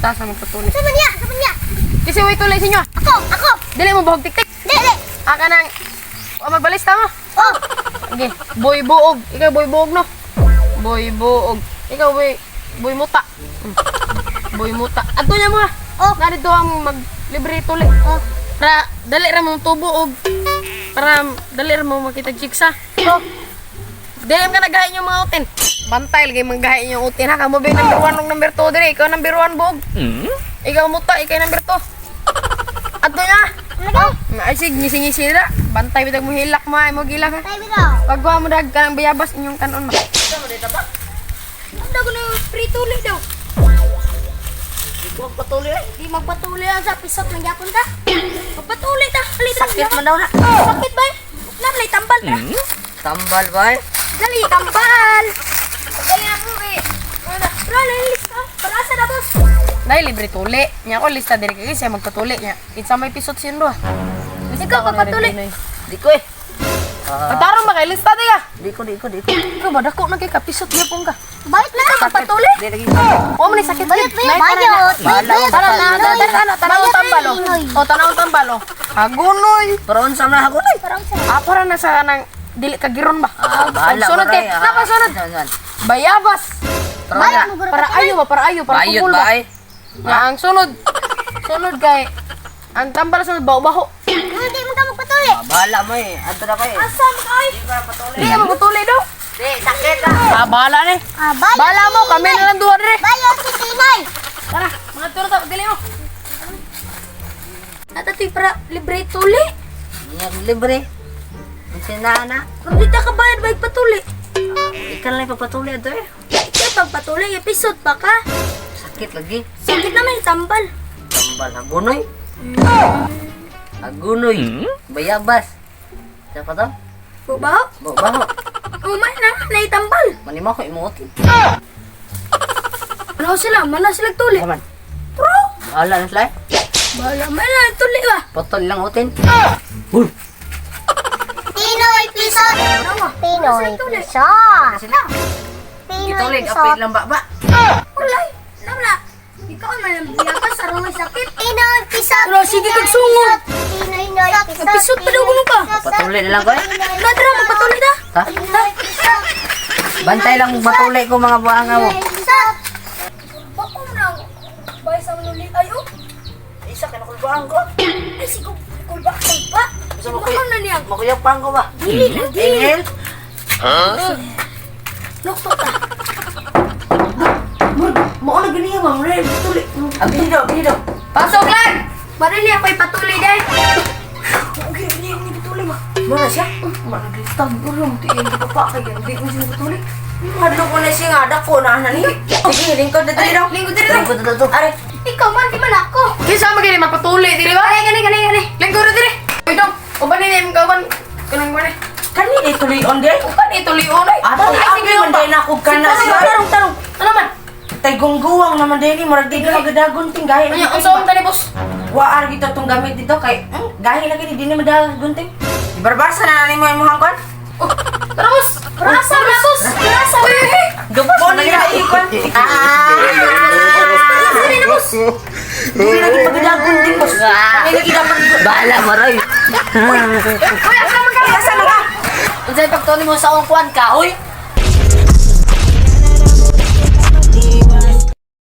Lista sa magpatuli. Sa man niya, sa man niya. Kasi way tuloy sa inyo. Ako, ako. Dili mo bahog tiktik. Dili. Aka nang o magbalista mo. Oh, Okay, boy buog. Ikaw boy buog no. Boy buog. Ikaw boy boy muta. Boy muta. Adto niya mo ha. Oh. Narito ang mag libre tuli. Oh. Para dali ra mo tubo og para dali ra mo makita chicks ha. Oh. Dili ka nagahin yung mga utin. Bantay lagi manggahin yung utin ha. Kamo ba yung number 1 ug number 2 dire? Ikaw number 1 buog. Ikaw muta, ikaw number 2. Adto niya. Lagay. Ay sig ngisi-ngisi ra. Bantay bitag mo hilak mo ay mo gilak ha. Tayo bitaw. Pagkuha mo dag ka ng bayabas inyong kanon ma. Ang dago na yung free tuloy daw. Di ko magpatuloy eh. Di magpatuloy ang sa pisot ng yapon ta. Magpatuloy ta. Halika. Sakit man daw na. Sakit ba? Lamlay tambal ta. Tambal ba eh? Dali tambal. Dali na po eh. Ano? Bro, lista. Para sa na boss. Dahil libre tuli. Nya ko lista diri kay siya magpatuli niya. Kinsa may pisot siya do. Ikaw, pagpatuli. Di ko eh. Ah, Patarong ba kay lista di ka? di ko, di ko, di ko. Ikaw ba dako na kay kapisot gyapon ka. Bayot na ka magpatuloy. Di lagi sakit. O man ni sakit. Bayot, bayot. Nay, tara na. Bayot, bayot. Tara na, tara na, tara na, tanaw Bayot, tambal oh. Pinoy. O tanaw tambal oh. Hagunoy. Pero unsa man ako eh. Parang sa Ah, para na sa kanang dili ka giron ba? Ah, bahala Sunod kay, ah. napa sunod. Sunod. Bayabas. Pero Bayot na. mo guro Para ayo ba, para ayo, para Bayot tubol ba ba? eh? Nga ang sunod. Sunod kay ang tambal sunod baho-baho. Hindi mo ka magpatuloy. Ah, bahala mo eh. Adto na ko eh. Asa mo ka ay? Di ka magpatuloy daw. Di, sakit ah. Ah, bahala ni. Ah, bayot. Bala mo, si kami na lang duha dire. Bayot si Tinoy. Tara, mga turo ta, dili mo. Natatoy para libre tuli. Niya libre. Unsa na na? Kung di ta ka bayad bayad patuli. Ikaw lang pagpatuloy adto eh. Kaya pagpatuloy, episode pa ka. Sakit lagi. Sakit naman yung tambal. Tambal hagunoy. Hagunoy. Bayabas. Siapa to? Babaw? Baho. Umay na, naitambal. Manima ko imuot. Ano sila? Mana sila tuli. Kaman. Bro! Bahala na sila eh. Bala, may na tuli ba? Putol lang utin. Uy! Pinoy pisot! Pinoy pisot! Sila. Pinoy Gitulig, apit lang ba ba? Ulay! Namla! Ikaw man ang biyakas, sarong sakit. Pinoy pisot! Pero sige kag sungod! Pinoy pisot! Pisot pa daw kuno ka! Patuloy na lang ko eh. Tara, tara, magpatuloy na! Ha? Pinoy pisot! Bantay lang patuloy ko mga buhanga mo. Pisot! Bako mo nang bay sa manuli ayo. Isa ka na kulbaan ko. Ay si kulba kulba. Gusto mo Bako na niya. Makuyap ko ba? Dili lagi. Inhale. Nukto ta. Mao na gani ma'am. Red, patuloy. Abino, abino. Pasok lang. Mara niya ako'y patuloy dai. Okay, hindi hindi patuloy ma. Muna siya. Mana lista guro mo ti hindi pa pa kay hindi mo siya patuloy. Hadlo ko na siya nga, dako na na ni. Sige, lingkod na diri daw. Lingkod diri daw. Lingkod na to. Are, Ikaw man di man ako. Kinsa man gani magpatuloy diri ba? Gani gani gani gani. Lingkod na diri. Uy dong, uban ni imong kawan kanang man. kani di tuloy on di. Uban ni tuloy unay. Ato, Ay, sige abi man pa. day na kog kana siya. Tarong tarong. Ano man? Tay gungguwang naman day ni murag di na magadagon ting gahi. Ano unsa unta ni boss? Waar gito tong gamit dito kay gahi lagi ni di na madagon ting. Ibarbasa na nimo imong kon. Oh, tara boss. Rasa na boss. Rasa. Gawas Mo ni ra ikon. Rasa na boss. Di lagi magadagon ting boss. Kani lagi dapat. Bahala mo roy. Uy, asa man ka? Asa man ka? Unsay pagtuon mo sa akong kuan kahoy?